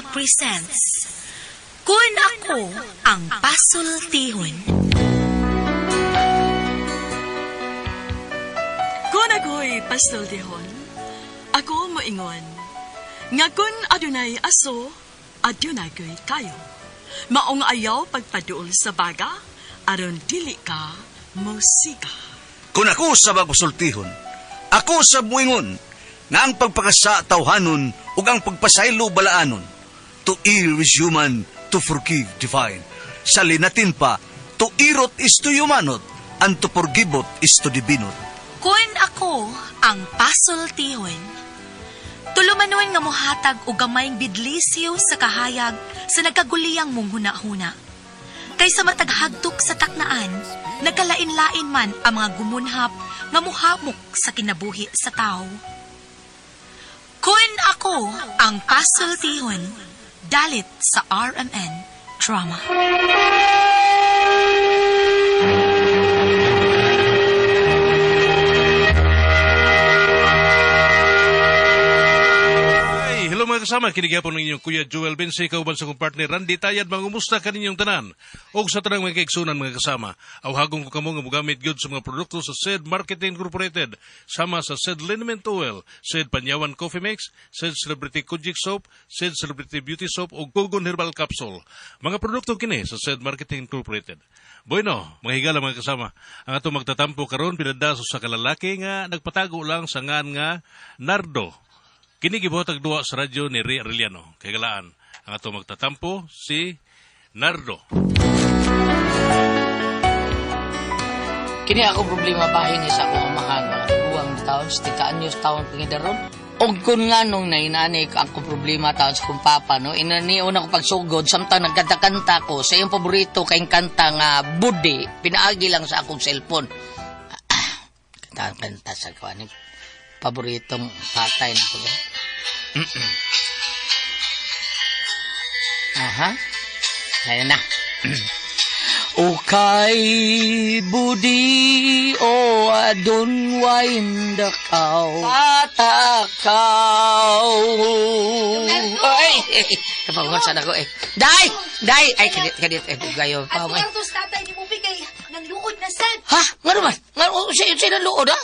Presents Kun Ako Ang Pasultihon. Kung ako'y pasultihon, ako moingon, nga kun adunay aso, adunay ko'y kayo. Maong ayaw pagpaduol sa baga, aron dili ka musika. Kung ako sa magpasultihon, ako sa muingon, nga ang pagpakasa tawhanon ug ang pagpasaylo balaanon. To err is human, to forgive divine. Sa linatin pa, to irot is to humanot, and to forgivot is to divinot. Kun ako ang pasultihon. Tulumanon nga mohatag og gamayng bidlisiw sa kahayag sa nagkaguliyang mong huna-huna. Kaysa matag hagtok sa taknaan, nagkalain-lain man ang mga gumunhap nga muhamok sa kinabuhi sa tao. Kun ako ang pasultihon, dalit sa RMN Drama. Ay, hello mga kasama, kinigapon ng inyong Kuya Joel Bense, kauban sa kong partner Randy Tayad, mangumusta kaninyong tanan. Og sa tanang mga kaigsunan mga kasama, awhagong ko kamo nga mogamit gyud sa mga produkto sa SED Marketing Incorporated, sama sa SED Liniment Oil, SED Panyawan Coffee Mix, SED Celebrity Kojic Soap, SED Celebrity Beauty Soap ug Kogon Herbal Capsule. Mga produkto kini sa SED Marketing Incorporated. Bueno, mga higala mga kasama, ang atong magtatampo karon pinadaso sa kalalaki nga nagpatago lang sa ngan nga Nardo. Kini gibuhat duwa sa radyo ni Ray Arellano. Kay galaan, ang ato magtatampo si Nardo. Kini ako problema bahin ni sa akong amahan mga tiguang taon, 70 anyos taon pangidaron. Og kun nga nung nainani ang akong problema taon sa kong papa, no, inanion ako pagsugod, samtang nagkanta-kanta ko sa iyong paborito kayong kanta nga Budi, pinaagi lang sa akong cellphone. Kanta-kanta sa kuan paboritong patay na ko. Aha. Ayan na. Okay, budi o adun wain dakaw tatakaw. Ay, kapangon sana ko eh. Day! Day! Ay, kadit, kadit. Eh, gayo pa. At kwartos tatay ni Mubi kay nangluod na sad. Ha? Nga naman? Nga, oh, siya naluod, ha?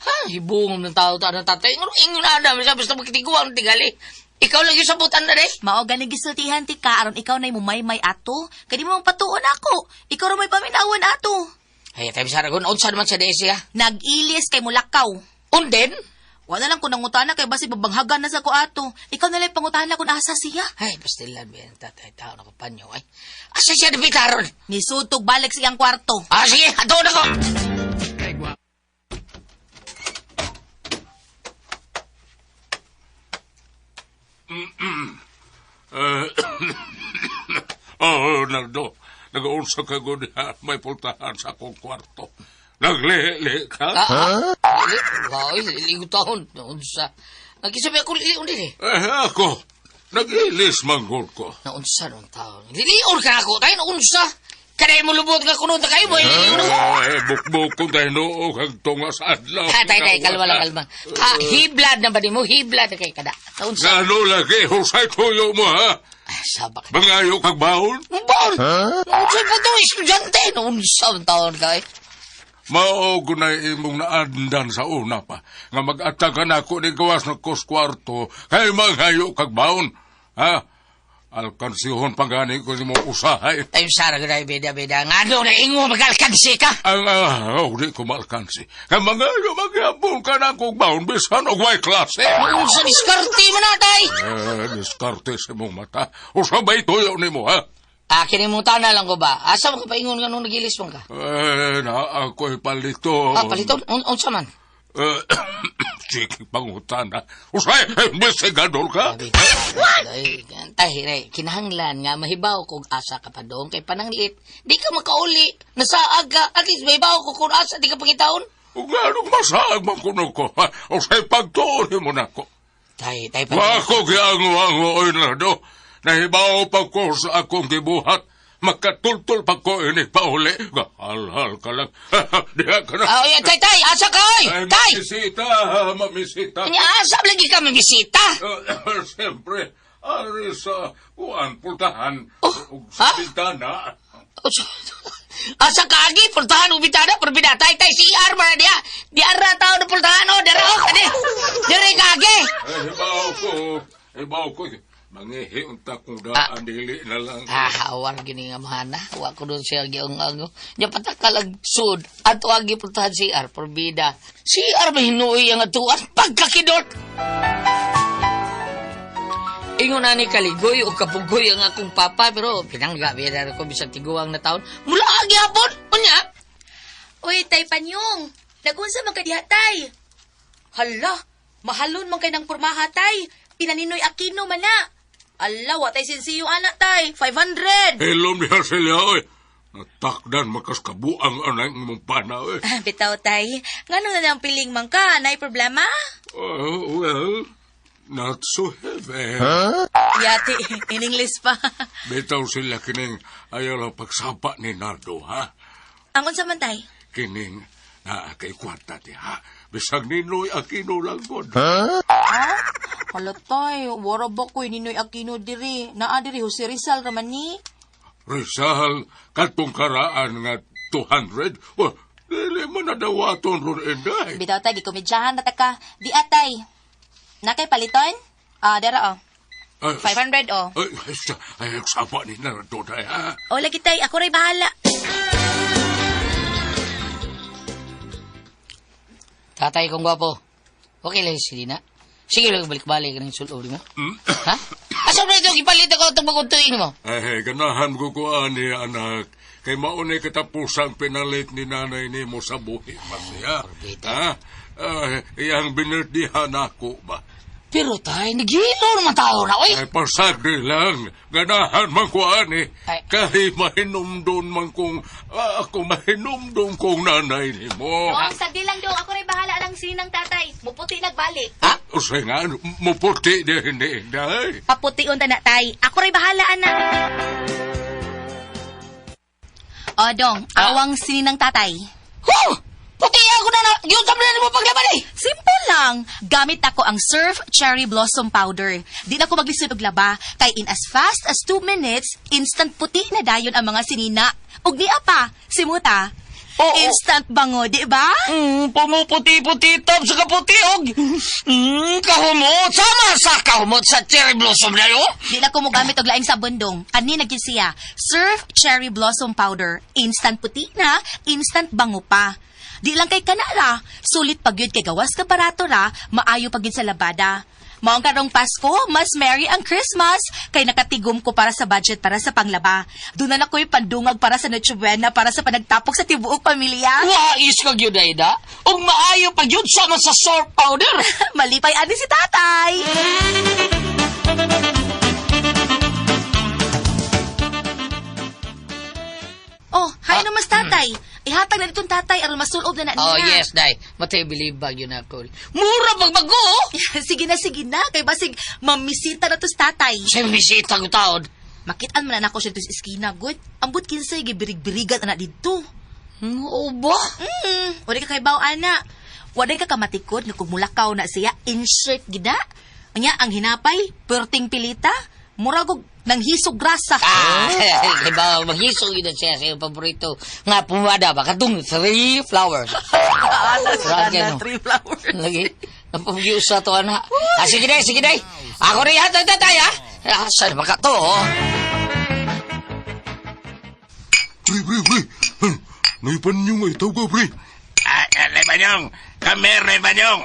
Ha? Hibungom ng tao ta ng tatay. Nga, ingon na namin. Sabi sa magtiguang tingali. Ikaw lang yung sabutan na rin. Mao gani gisultihan ti ka aron ikaw nay mumaymay ato. Kay di mo patuon ako. Ikaw ra may paminawan ato. Ay, tayo sa Aragon. Unsa naman sa siya? Nag-ilis kay mulakaw. Unden? Wala lang kung nangutana kay basi babanghagan na sa ko ato. Ikaw na lang pangutana kung asa siya. Ay, pastilan ba yan, tatay? Tao na ko panyo. Ay, asa siya napitaron? Nisutog balik sa iyang kwarto. Ah, sige, ato na ko. Oh, Nardo, nag-uunsa ka gud ha, may pultahan sa akong kwarto. Naglihi ka? Ah, ah, Ay, liligo taon. Naunsa. Nagkisabi ako lilion din eh. Eh, ako, nag-ilis manggol ko. Naunsa nung taon. Lilion ka na ako. Tayo naunsa. Kanay mo lubot nga kuno ta kayo mo. Lilion ako. Eh, bukbuk ko tayo noog ang tunga sa adlaw. Ah, tay, tay, kalma lang, kalma. Ah, hiblad na ba di mo? Hiblad na kay kada. Naunsa. Gano lagi, husay tuyo mo, ha? Ah, sabak. Mangayo kag baon? Baon! Naunsa po ito, estudyante. Naunsa ang taon ka eh. Mao gunay imong naandan sa una pa nga mag-atakan ako ni gawas ng kos kwarto kay mangayo kag baon. Ha? Alkansihon pagani ko nimo usahay. Tayo sara ka beda beda. Nga ano na ingo magalkansi ka? Ang oh, di ko maalkansi. Kay mangayo magyapon ka na kog baon bisan og way klase. Naunsa diskarte mo na, tay. Eh, diskarte sa imong mata. Usabay tuyo nimo ha. Ah, kinimutan na lang ko ba? Asa mo ka paingon nga nung nagilis mo ka? Eh, na ako'y palito. Ah, palito? Unsa man? Eh, sige, pangutana. Usay, investigador ka? Ay, tay, tay, kinahanglan nga mahibaw kog asa ka pa doon kay pananglit. Di ka makauli. Nasaag ka. At least mahibaw ko kung asa di ka pangitaon. Ug anong masaag man kuno ko? Ha? Usay pagtuon mo na ko. Tay, tay, pa. Wa ko giango-ango oy Nardo. Nahibaw pa ko sa akong gibuhat. Makatultul pa ko ini pauli. Halhal ka lang. Diha ka na. Ay, tay, tay, asa ka, oy! Ay, Tay! mamisita, mamisita. Nya, asa lagi ka mamisita? Siyempre, Ari sa kuan pultahan Oh, ug sa ha? bintana. Asa kaagi, pultahan ug bitana, pero binatay tay si ER man na diya. Di ara tao na pultahan, oh, dara, oh, kani. Diri kaagi. Eh, hibaw ko. Hibaw ko. Mangihi unta kong daan dili na lang. Ah, awar gini nga mahana. Wa ko doon siya giong ango. Nya patakalag sud. Ato agi pultahan si ER, porbida. Si ER mahinuoy ang atuan pagkakidot. Ingon na ni kaligoy o kapugoy ang akong papa pero pinangga biyada ko bisag tiguang na taon. Mula agi hapon. Unya. Uy, tay Panyong, nagunsa man ka diha, tay. Hala, mahalon man kay ng pormaha, tay. Pinaninoy Aquino man na. Ala, wa tay sinsiyo anak, tay. 500. Hello niya sila, oy. Natakdan makaskabuang anang imong pana, oy. Bitaw, tay. Ngano na lang piling man ka? Nay problema? Oh, well, not so heavy. Yati, in English pa. Bitaw sila kining ayaw lang pagsapa ni Nardo, ha? Ang unsa man, tay? Kining naa kay kwarta di, ha? Bisag ni Noy Aquino lang god. Ha? Hala, tay. Wara ba ko'y Ninoy Aquino diri? Naa diri, Jose Rizal raman ni. Rizal, katong karaan nga 200, oh, dili man na dawaton ron inday. Bitaw, tay. Gikomedyahan na ta ka. Di atay. Na kay paliton? Ah, dara, oh. Ay, 500, oh. Ay, ay, ay, sapa ni Nardo, day, ha? O, lagi, tay. Ako rin bahala. Tatay kong gwapo. Okay lang si Dina. Sige lang balik-balik ng sulod mo. Ha? Asa ba ito gipalit ako itong baguntuin mo? Ay, ganahan ko ko ani, anak. Kay maunay katapusang pinalit ni nanay ni mo sa buhi pa siya. Orbita. Ha? Ay, iyang binirdihan ako ba? Pero tay, naghilo naman tao na, oy! Ay, pasagdi lang. Ganahan man ko ani. Ay. Kay mahinumdon man kong, ako mahinumdum kong nanay ni mo. Dong, sagdi lang dong. Ako rin bahala ang sinang tatay. Muputi nagbalik. Ha? Usay nga, muputi din ni inday. Papution ta na, tay. Ako rin bahala, anak. O, dong. Awang sininang tatay. Huh! Puti ako na na! Yun sa mga mo paglaban eh! Simple lang. Gamit ako ang Surf Cherry Blossom Powder. Di na ko maglisod og laba kay in as fast as 2 minutes, instant puti na dayon ang mga sinina. Ug niya pa, simuta. Oo. Instant bango, di ba? Pumuputi-puti top sa kaputi og kahumot sama sa kahumot sa cherry blossom na yo. Di na ko mogamit og laing sabon dong. Ani na gyud siya. Surf Cherry Blossom Powder. Instant puti na, instant bango pa. Di lang kay kanara, sulit pag yun kay gawas ka barato ra, maayo pag yun sa labada. Maong karong Pasko, mas merry ang Christmas kay nakatigom ko para sa budget para sa panglaba. Doon na ako'y pandungag para sa Noche Buena para sa panagtapok sa tibuok pamilya. Wais ka gyud Aida. Og maayo pag yun sama sa surf powder. Malipay ani si tatay. Oh, hi naman tatay. Ihatag na ditong tatay aron masulob na na niya. Oh yes, day. Matay believe bag yun ako. Mura pagbago. oh. Sige na, sige na. Kay basig mamisita na to sa tatay. Sa bisita ko taon. Makitaan man na nako siya dito sa eskina, good. Ambot kinsay gibirig-birigan ana didto. Oo ba? Wala ka kay baw ana. Wala ka kamatikod nga kung mulakaw na siya insert gida. Anya ang hinapay, perting pilita, murag og nanghisog grasa. Ah, di ba, maghisog yun siya sa iyong paborito. Nga, pumada ba? Katong three flowers. Alas na, three flowers. Lagi, napagiusa to, ana. Ah, sige day, sige day. Ako rin yata, tatay, ha? Ah, saan ba ka to, oh? Pre, pre, pre. Naipanyong ay tawag ka, pre. Ah, Ray Banyong! Come here, Ray Banyong!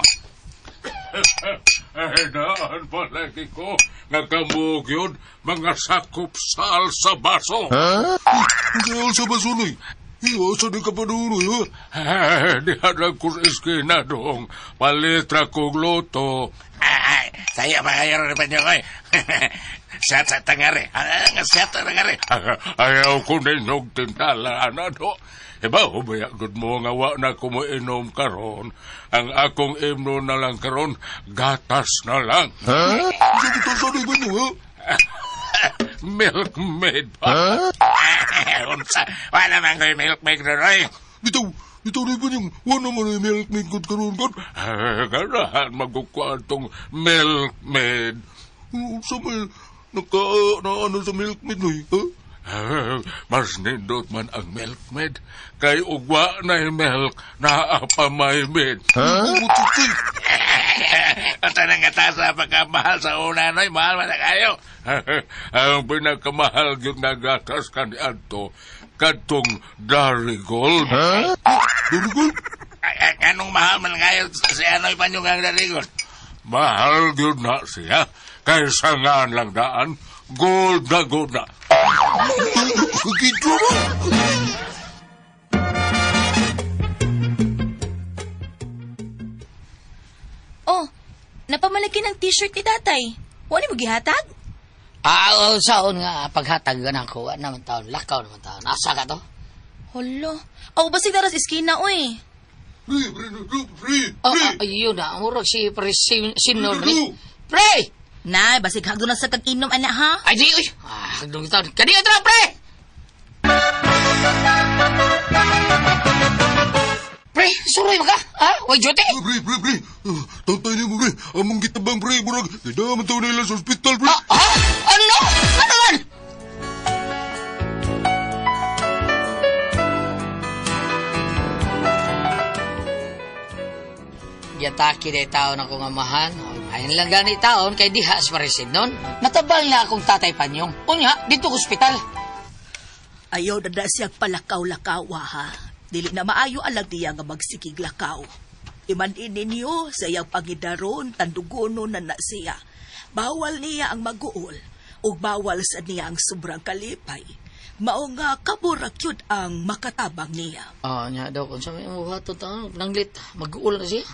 Ay, daan palagi ko. Nagkamog yun, mga sakop sa alsabaso. Huh? Hindi alsabaso, noy. Iyo, sa di ka pa doon, ha? Eh, di harap ko sa eskina dong. Palitra kong loto. Ah, ah, saya pa kayo, Ray Banyong, oy. Siya sa tangari. Ah, siya sa tangari. Ayaw ko ninyong tintala, ano? Iba, humaya, good mo nga wa na kumuinom karon. Ang akong imno na lang karon, gatas na lang. Huh? Milkmaid pa. Ah, unsa, wala man ko'y milkmaid ron, oy. Bitaw, bitaw na ba niyang wala man ay milkmaid good karon god? Ganahan magkukuha tong milkmaid. Sa may, Naka, na ano sa milkmaid, oy, ha? Mas nindot man ang milkmaid. Kay ugwa na yung milk, naa pa may maid. Huh? At ang tasa pagkamahal sa una, noy, mahal man na kayo. Ang pinakamahal yung nagatas kaniadto, kadtong Darigold. Huh? Darigold? Ay, ay, anong mahal man kayo si Anoy Panyong ang Darigold? Mahal yun na siya. Kaysa nga lang daan, gold na gold na. Kikito mo! Oh, napamalaki ng t-shirt ni tatay. Wala mo gihatag? Ah, oo, saon nga, paghatag ka ko, wa naman taon, lakaw naman taon. Asa ka to? Hala. Aw, basig daras iskina, oy. Pre, pre, pre, pre, Oh, ah, ayun na, murag si Pre Sinor ni. Pre! Nay, basig hagdo na sa kag-inom, ana, ha? Ay, di, uy! Ah, hagdong taon. Kaniya tra, pre! Pre, suroy ba ka? Ha? Way duty? Pre, pre, pre. Tatay niyo mo, pre. Among gitabang, pre. Murag, kailangan taon nila sa ospital, pre. Ah, ha? Ano? Ano man? Giatake na taon akong amahan. Ayan lang gani taon kay diha sa parisid nun. Natabang na akong tatay Panyong. Unya, dito ko ospital. Ayaw na na siyang palakaw-lakaw, ha. Dili na maayo alang niya nga magsikig lakaw. Iman ninyo sa iyang pangidaron, tandugono na na siya. Bawal niya ang maguol, ug bawal sa niya ang sobrang kalipay. Mao nga kaburak yun ang makatabang niya. Ah, nya daw kung sa may buhaton taon, nanglit, mag-uul na siya.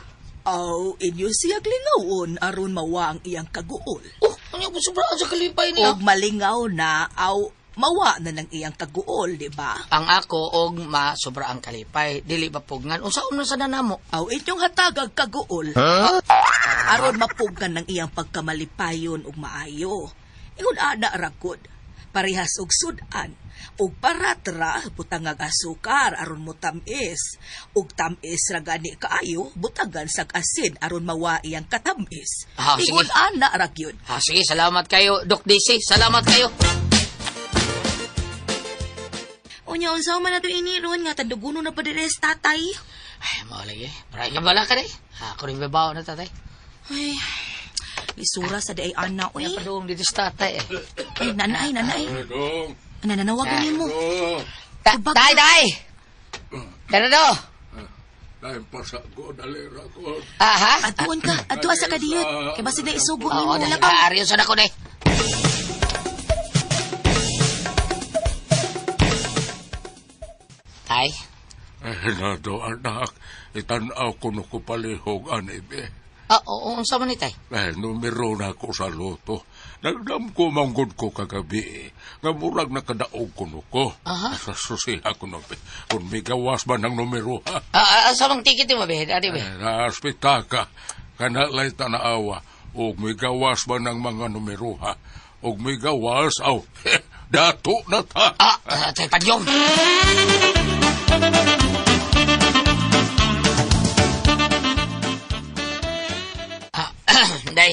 Aw, inyo siya lingawon aron mawa ang iyang kaguol. Oh, ano kung sobrang sa kalipay niya? Og malingaw na, aw, mawa na ng iyang kaguol, di ba? Ang ako og masobra ang kalipay, dili ba pugnan? Unsa man sa nanamo? Aw, inyong hatagag kaguol. Aron mapugan ng iyang pagkamalipayon ug maayo. Ingon ana ra gud. Parehas og sudan ug paratra butangag asukar aron mo tamis ug tamis ra gani kaayo butangan sag asin aron mawa iyang katamis. Ah, sige. Ingon ana ra gyud. Ah, sige, salamat kayo, Doc DC. Salamat kayo. Unya, unsa man nato ini ron nga tandugono na pa dire sa tatay. Ay, mao lagi. Maray ka bala ka di. Ako rin babaw na tatay. Ay, lisura sa day ana, oy. Kaya padung dito sa tatay eh. Ay, nanay, nanay. Dong, Nananawagan nimo. dong. Tay, tay! Tara do! Dahil pasa ko, dalira ko. Aha? Atuon ka, atuon sa kadiyot. Kay basig na isugo Oo, nimo dahil lakaw. aariyon sa nako day. Tay? Ay, nado, anak. Itanaw ko no ko palihog, anibe. Ah, oo, unsa man ni tay? Ay, numero na ko sa loto. Nagdam ko manggod ko kagabi. Nga murag nakadaog ko no ko. Aha. Sa susiha ko no. Kung may gawas man ang numero, ha? Ah, ah, sa mang ticket mo be? Adi be? Ay, Naaspitaka. Kanalay tanaawa. Og may gawas man ang mga numero, ha? Og may gawas, aw, dato na ta. Ah, ah, tay Padyong! Ah, day.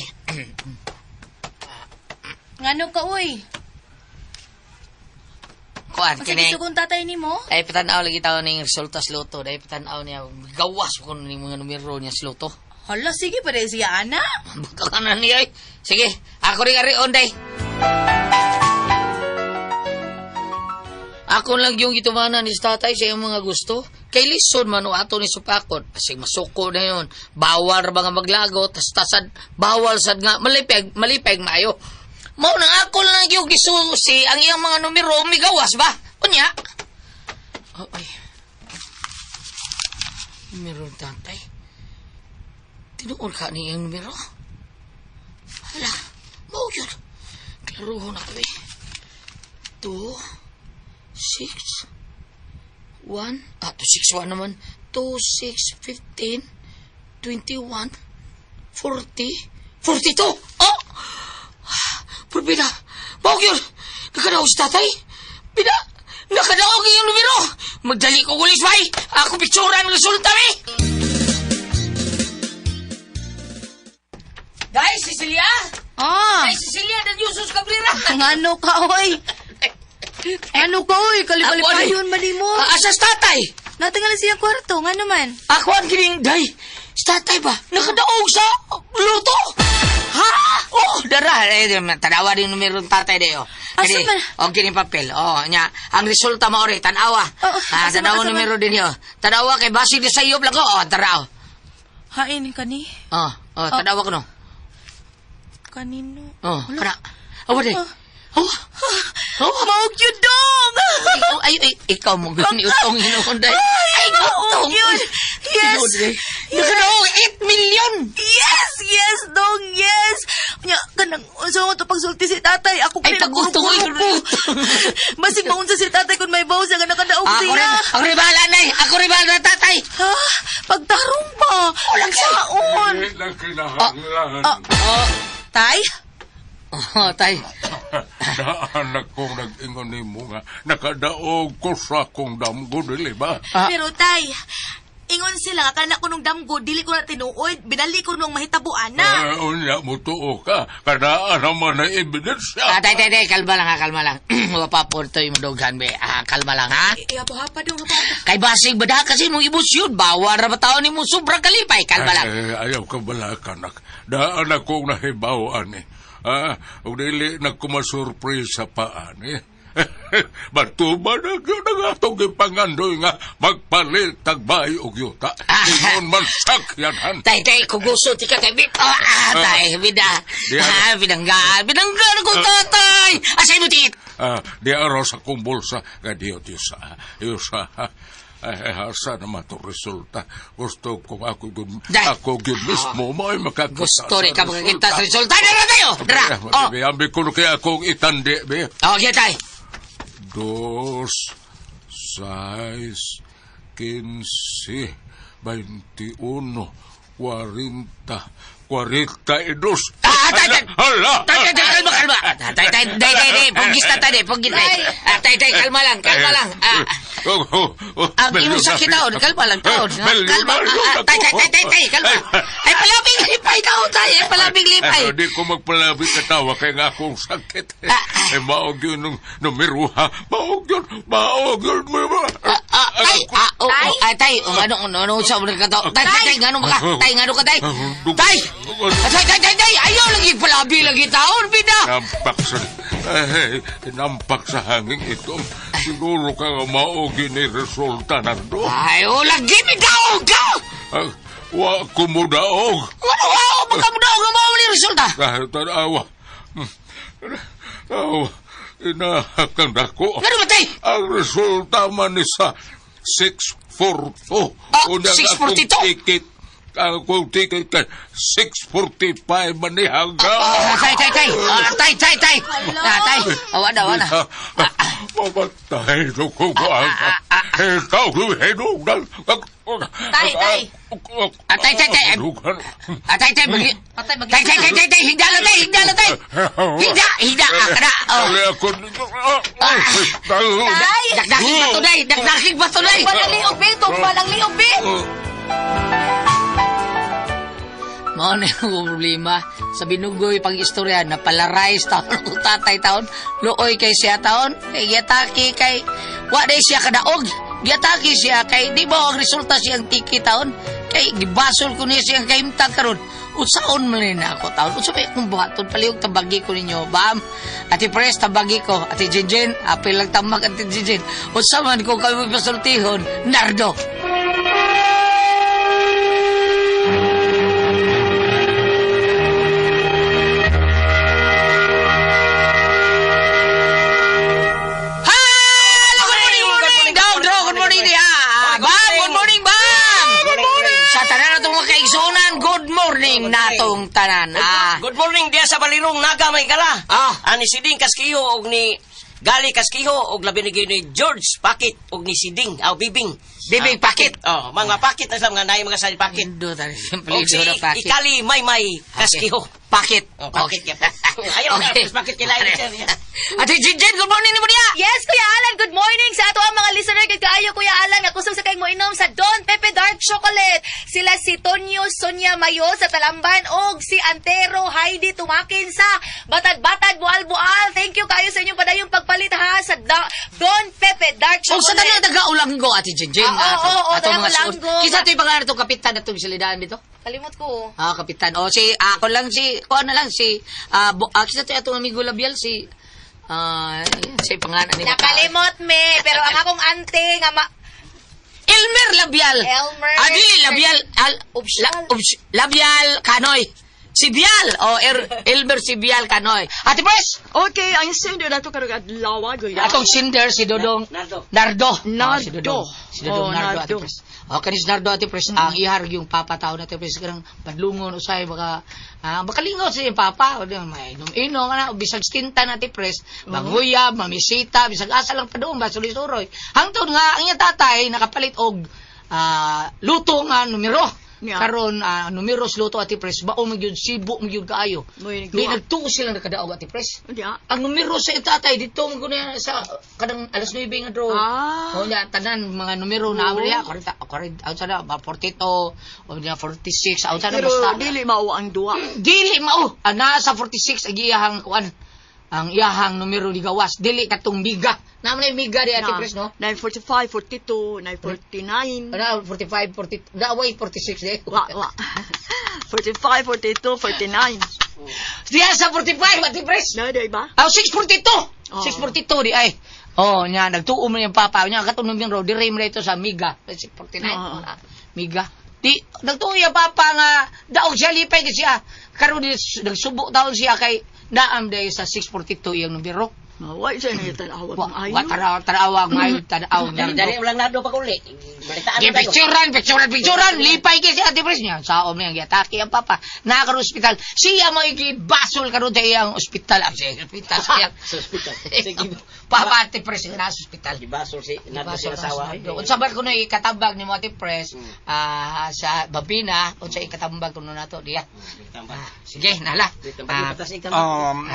Ngano ka, oy? Kuan, Unsa kini. gisugon tatay nimo? Ay, patanaw lagi tao ning resulta sa loto. Day, patanaw niya. Gawas ko ni mga numero niya sa loto. Hala, sige pa dahil siya, ana. Buka ka na niya, eh. Sige, ako rin arion, day. Ako lang yung gitumanan ni tatay sa iyong mga gusto. Kay lisod man o ato ni supakot. Kasi masuko na yun. Bawal ra ba nga maglago, tas tasad, bawal sad nga, malipeg, malipeg maayo. Mao nang ako lang yung gisusi ang iyang mga numero, migawas ba? Unya? Oh, ay. Numero ni tatay. Tinuol ka ni iyang numero? Hala, mao yun. Klaruhon ako eh. 2, 6, 1, ah, 2, 6, 1 naman. 2, 6, 15, 21, 40, 42! Oh! Purbida! Mao yun! Nakadaog si tatay! Bida! Nakadaog ang iyong numero! Magdali ko gulis, bay! Ako pictura ang resulta, bay! Guys, Cecilia! Ah, Ay, Cecilia de Jesus Cabrera. ngano ka, oy? Ano ka, oy? Kalipalipayon man mo. Ah, asas tatay. Natingalan siya kwarto, ngano man? Ako ang kining day. Si tatay ba? Nakadaog sa luto. Ha? Oh, dara. Eh, tanawa din numero ng tatay dayo. Asa man? Oh, kini papel. Oh, nya. Ang resulta mo ori, tanawa. Oh, Ah, asa man, tanawa asa man? numero din yo. Tanawa kay basi di sa iyo lang ko. Oh, tara. Oh, Hain kani? oh, oh tanawa ko no. Kanino? Oh, kana. Oh, wala. Oh. Oh. Maog yun dong! Ikaw, ay, ay, ikaw mo gani utong hinuon day. Ay, maog yun! Yes! Yes. Nakadaog 8 million. Yes! Yes, dong! Yes! Nya, kanang, unsa mo to pagsulti si tatay? Ako Ay, pag-utong, ay, nagkurog-kurog. Masig maunsa si tatay kung may baw siya nga nakadaog Ako siya. rin, ako rin bahala, nay. Ako rin bahala, tatay. Ha? Pagtarong ba? Walang siya. Saon? Dili lang kinahanglan. Ah, Tay? Oh, tay. Daan akong nag-ingon nimo nga nakadaog ko sa akong damgo, dili ba? Ah. Pero tay, ingon sila nga kana ko nung damgo, dili ko na tinuod, binali ko nung mahitabuan na. Eh, unya mo tuo ka. Kanaan naman na ebidensya. Ah, tay, tay, tay, kalma lang ha, kalma lang. Wa pa po ito yung dughan, be. Ah, kalma lang ha. Eh, apo hapa dong, hapa. Kay basig ba kasi mong emosyon, bawa ra ba tao ni mo sobrang kalipay, kalma lang. Eh, ayaw ka bala, kanak. Daan akong nahibawan eh. Ah, ug dili na ko masurpresa pa ani. Batuba na gyud ang atong gipangandoy nga magpalit tagbay og yuta. Ah. Ingon man sakyanan. Tay, tay, kung gusto, tika, tay, bip. Ah, ah, tay, bida. Di, ano? Ah, binanggaan, binanggaan ako, tatay. Asay mo, tit. Ah, di araw sa akong bulsa nga Diyo Diyos ah. Diyos ah. Ay, asa naman itong resulta. Gusto ko ako gyud Dai. ako gyud mismo mo ay makakita Gusto rin ka makakita sa resulta. Dara tayo, dara. Oh, Be, ambi ko kaya akong itandi, be. oh, okay, tay. 2, 6, 15, 21, 40, 42. Ah, tay, tay. Hala! Tay, tay, tay, kalma, kalma. Ah, tay, tay, tay, tay, tay, pugis na, tay, tay, pugis, tay. Ah, tay, tay, kalma lang, kalma lang. Ah, ang imong sakit taon, kalma lang taon. Ha? Kalma, ah, ah, tay, tay, tay, tay, tay, kalma. Ay, palabing lipay taon, tay, ay, palabing lipay. Ay, di ko magpalabing katawa kay nga akong sakit. Ah, ah. Eh, maog yun nung numero ha. Maog yun, maog yun. Ah, ah, tay, ah, oh, oh, ah, tay, oh, ano, ano, ano, sa mga ka tay, tay, tay, ngano ka, tay, ngano ka, tay, tay, Ah, tay, tay, tay, tay, ayaw lagi palabi lagi taon, bida. Nampak sa, eh, nampak sa hangin ito. Siguro ka nga maog yun ni resulta na do. Ay, oh, lagi bida, ka. Ah, wa ko mo daog. Ano, wow, baka mo daw, nga mao ni resulta. Kahit tanawa. Awa, inahakang dako. Ngano ba, tay? Ang resulta man ni sa 642. Ah, Unang akong 642? Ticket, ang akong ticket kay 645 man ni hanggang. Ah, tay, tay, tay, ah, tay, tay, tay, ah, tay, awa na, awa na. Mamatay na ko ang Ikaw hinugdan. Tay, tay. Ah, tay, tay, tay. Ah, tay, tay, bagi. Patay, bagi. Tay, tay, tay, tay, tay, higda lang, tay, higda lang, tay. Higda, higda, ah, kada, oh. Dali ako. Tay! Dakdaking bato, day, dakdaking bato, day. Walang liog, be. Walang liog, be. Mao na yung problema. Sa binugoy pag-istorya, napalarais taon ang tatay taon, luoy kay siya taon, kay giatake kay, wa day siya kadaog. Giatake siya kay, di ba ang resulta siyang tiki taon? Kay gibasol ko niya siyang kahimtang karon. Unsaon man ni na ako taon? Unsa may akong buhaton? Palihog tabagi ko ninyo. Bam! Ate Pres, tabagi ko. Ate Jinjin, apil lang tambag Ate Jinjin. Unsa man ko kami pasultihon? Nardo! Hello, good morning, good morning, Dog, Dog, good morning diha. Bam, good morning, Bam. Good morning. Sa tanan natong mga kaigsuonan, good morning natong tanan. Ah, Good morning diya sa Balirong Naga may kala. Ah. Ani si Ding Kaskiho og ni Gali Kaskiho og labi ni gyud ni George Pakit og ni Siding aw Bibing. Bibing Ah, Pakit. Oh, mga pakit na sila mga naay mga sa pakit. Indo tani Og simple si na pakit. Ikali Maymay Kaskiho. Pakit. Oh, pakit okay. Ayaw na, Okay. pakit kila sir. Ate Jinjin, good morning ni mo diha. Yes, Kuya Alan, good morning. Morning sa ato ang mga listener kay kaayo, Kuya Alan, nga kusog sa kay mo inom sa Don Pepe Dark Chocolate. Sila si Tonyo Sonia Mayo sa Talamban og si Antero Heidi Tumakin sa Batad-Batad Bual-Bual. Thank you kayo sa inyong padayong pagpalit ha sa Don Pepe Dark Kung sa Chocolate. tanan taga-Ulanggo, Ate Jinjin. Ah, oo, oo, ato mga taga-Ulanggo. Kisa ito'y pangalan itong kapitan na itong silidaan dito? Kalimot ko. Ah, kapitan. O, si, ako lang si, ko na lang si, kisa ito'y atong amigo labial, si, si pangalan ni Nakalimot me, pero ang akong ante nga Elmer Labial. Elmer. Adi, Labial. Obsyal. Labial Kanoy. Si Bial. O, Elmer si Bial Kanoy. Ate Pres! Okay, ang sender nato karong adlaw guya. Atong sinder si Dodong Nardo. Nardo. Nardo. Oh, si Dodong. Si Dodong Oh, Nardo, Ate Nardo. Pres. O, kanis Nardo, Ate Pres, ang ihar yung papa tao na Ate Pres, kanang padlungon usay baka baka lingaw sa iyang papa, o di, may inom-inom ana, bisag stinta na Ate Pres, manguyab, mamisita, bisag asa lang pa doon, basulisuroy. Hangtod nga ang iyang tatay nakapalit og luto nga numero. Yeah. Karon numero sa luto, Ate Pres, bao man gyud sibo man gyud kaayo. Mo'y Di nagduwa. nagtuo sila nakadaog, Ate Pres. Unya. Ang numero sa itatay dito mo na sa kanang alas 9 nga draw. Ah. O niya tanan mga numero na amo niya 40 40 out na ba 42 o niya 46 out na Pero basta. dili mao ang duwa. Dili mao ana sa 46 ang iyahang kuan ang iyahang numero ni gawas dili katong miga. Naman na yung miga di Ate Pres no. 945, 42, 949. Ana 45 40 da way 46 di. Wa, wa. 45, 42, 49. Diya sa 45 Ate Pres. Na, di ba? Ah, 642. Oo. 642 di ay. Oh, nya nagtuo man yung papa nya katong numero dire mo ito sa Miga. 649. Oo. Ah, Miga. Di nagtuo yung papa nga daog siya lipay kay siya. Karon di nagsubo taon siya kay naam day sa 642 iyang numero. Wa siya na tan-awag Wa ang ayo. wa tanaw tanawag maayo tanaw Dali, dali ulang Nardo pa uli. Balitaan Di na tayo. picturean, picturean, picturean. Lipay kay si Ate Pres niya. Sa niya, giatake ang papa. Nakaroon ospital. Siya mo igibasol karon sa iyang ospital. Ah, sa iyang ospital. Sa iyang Sa ospital. Sige. Papa Ate Pres nga nasa ospital. Gibasol si Nardo Gibasol si asawa. na sa Unsa ba kuno ikatambag nimo Ate Pres sa Babina unsa ikatambag kuno nato diya. Ah, sige, nala.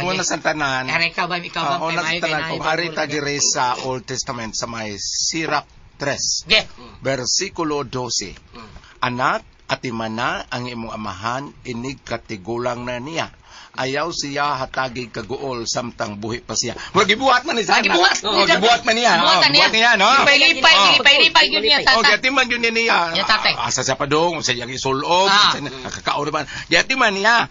Una sa tanan. Ari ikaw ba ikaw ba Una sa kay tanan, maayo kung kay ari ta naay- diri sa Old Testament sa may Sirach 3, Sige. versikulo 12. Anak, atimana ang imong amahan, inig katigulang na niya. Ayaw siya hatagi kaguol samtang buhi pa siya. Murag gibuhat man ni sana. Ah, gibuhat. Oh, gibuhat man niya. Gibuhat Oh, na niya. gibuhat niya, no? Lipay-lipay, Oh. lipay-lipay yun niya, Oh, tata. giatiman yun niya. Ya, tatay. Asa siya pa dong, sa iyang isulob, Ah. sa nakakaon naman. Giatiman niya.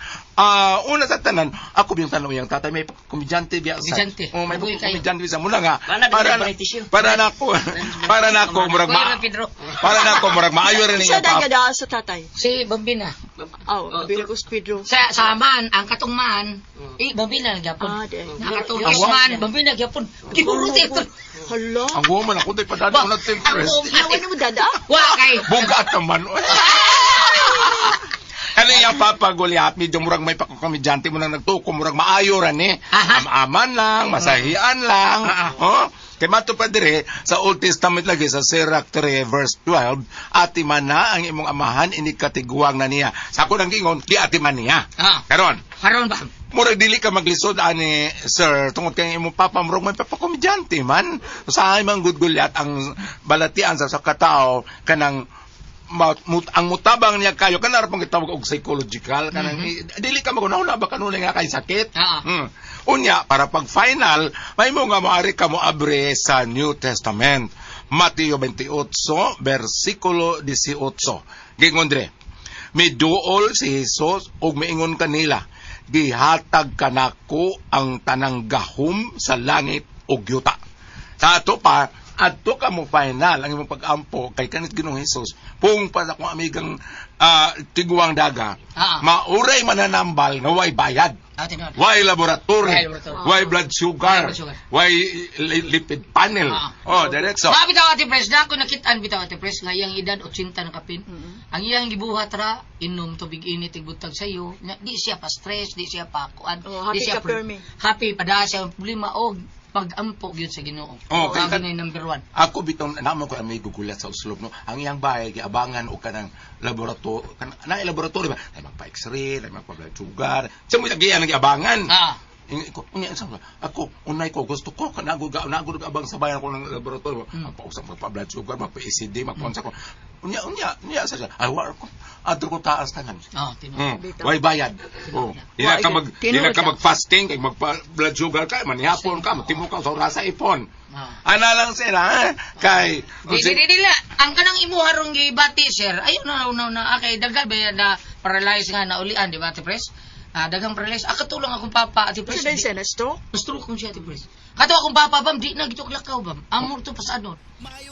Una sa tanan, ako biyang tanong iyang tatay, may komedyante biya sa. Komedyante. Oh, may Mabuhay kayo. komedyante biya sa muna nga. Mana, Para di ba tissue? para nako, para nako murag Kuya ma. Pedro. Para nako murag maayo rin Siya niya dahil pa. kada sa tatay. Si Bambina. Aw, oh, ko si Pedro. Sa man, ang katong man, eh, Bambina na gyapon. Ah, di. Ang katong Ang man, Bambina gyapon. Gihurot ito. Hala. Ang woman ako, di pa dada ko na-tempress. Nawa ni mo dada? Wa kay. Bugat naman. Ano yung Papa Goliath, medyo murag may pagkakomedyante mo nang nagtuko, murag maayo ra ni. Aha. Amaman lang, masahian lang. Oh? Kay mato pa dire sa Old Testament lagi sa Sirach 3 verse 12, atiman na ang imong amahan ini katiguang na niya. Sa ako nang gingon, di atiman niya. Ah. Karon, Karon ba? murag dili ka maglisod ani sir tungod kay imong papa murag may papakomedyante man. Usahay man gud Goliath ang balatian sa katao kanang ang mutabang niya kayo kanang pang gitawag og psychological kanang dili ka magunahuna ba kanunay nga kay sakit. Ah. Unya para pag final may mo nga moari ka mo abre sa New Testament Mateo 28 versikulo 18. Gingon dire. Miduol si Jesus ug miingon kanila, gihatag kanako ang tanang gahom sa langit ug yuta. Sa ato pa, adto ka mo final ang imong pag-ampo kay kanit Ginoong Hesus pung pa sa akong amigang tiguang daga mauray mananambal nga way bayad. Ah, tinuod. Way laboratory, Way laboratory. way blood sugar, Way blood sugar. way lipid panel. Oh, diretso. Mga bitaw Ate Pres, na ako nakitaan bitaw Ate Pres, nga iyang edad 80 na kapin. Ang iyang gibuhat ra, inom tubig init igbutag sayo. Na, di siya pa stress, di siya pa kuan. Oh, happy di siya ka, permi. Happy pada siya ang problema og pag-ampo gyud sa Ginoo. Oh, kay Ang ginoo number one. Ako bitong namo ko amigo gulat sa Oslob no. Ang iyang bahay giabangan og kanang laboratory, kan na laboratory ba? Ay magpa-x-ray, ay magpa blood sugar. Sa mo giyan ang giabangan. Ko, unya sa ako unay ko gusto ko kanago ga nago abang sa bayan ko ng laboratorio. Magpausap magpa blood sugar, magpa ECD, magpa ko. Unya unya unya sa siya. Ay wa ko. Adto ko taas tanan. Oh, tinuod. Way bayad. Oh, di na ka mag di na ka mag fasting kay magpa blood sugar ka, manihapon ka, matimo ka sa rasa ipon. Ah. Ana lang sila ha? Kay Di, di, di, di, la. Ang kanang imuha rong gibati, sir, ayun na, na, na, na, kay daghan ba na paralyze nga naulian, di ba, Ate Pres? Ah, daghang paralyze. Ah, katulong akong papa, Ate Pres. Sa siya na stroke? Stroke kung siya, Ate Pres. Kato akong papa, bam, di na gitok lakaw, bam. Amor to pasadon.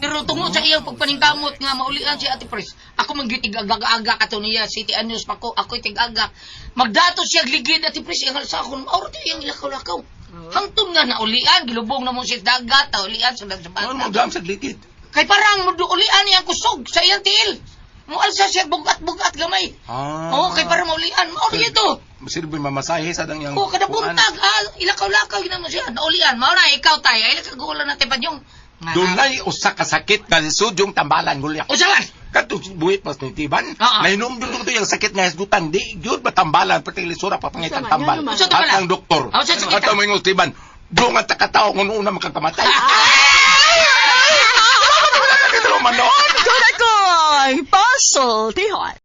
Pero tungod sa iyang pagpaningkamot nga maulian siya, Ate Pres. Ako man gyud tig-aga-aga kato niya, City Anus pa ko, ako tig-aga. Magdato siya ligid, Ate Pres, iyang sa akon, mauro to iyang lakaw-lakaw. Hangtod nga naulian, gilubong na mo siya sa dagat, naulian sa sa Ano mo bata. dam sa ligid? Kay parang ulian niyang kusog sa iyang tiil. Mualsa siya bugat-bugat gamay. Ah. Oo, kay parang maulian. Mauli ito. Silbi mamasahe sa dang yang Oo, kada buntag, ah, ilakaw-lakaw gina mo siya. Naulian. Mao na, ikaw tayo. Ay, lakagulan natin pa yung. Dunay usa ka sakit nga lisod yung tambalan gulya. Usa man. Kadto buhit pas ni tiban. Oo. Nahinom dud to yung sakit nga hisgutan di gyud matambalan pati lisura pa pangitan Usa man, tambal. nga naman. Usa to pala? At ang doktor. Ah, usa sakit, At ah. ang mga tiban. Dungan ta katawo kung una makakamatay. Doon ako ang Pasultihon.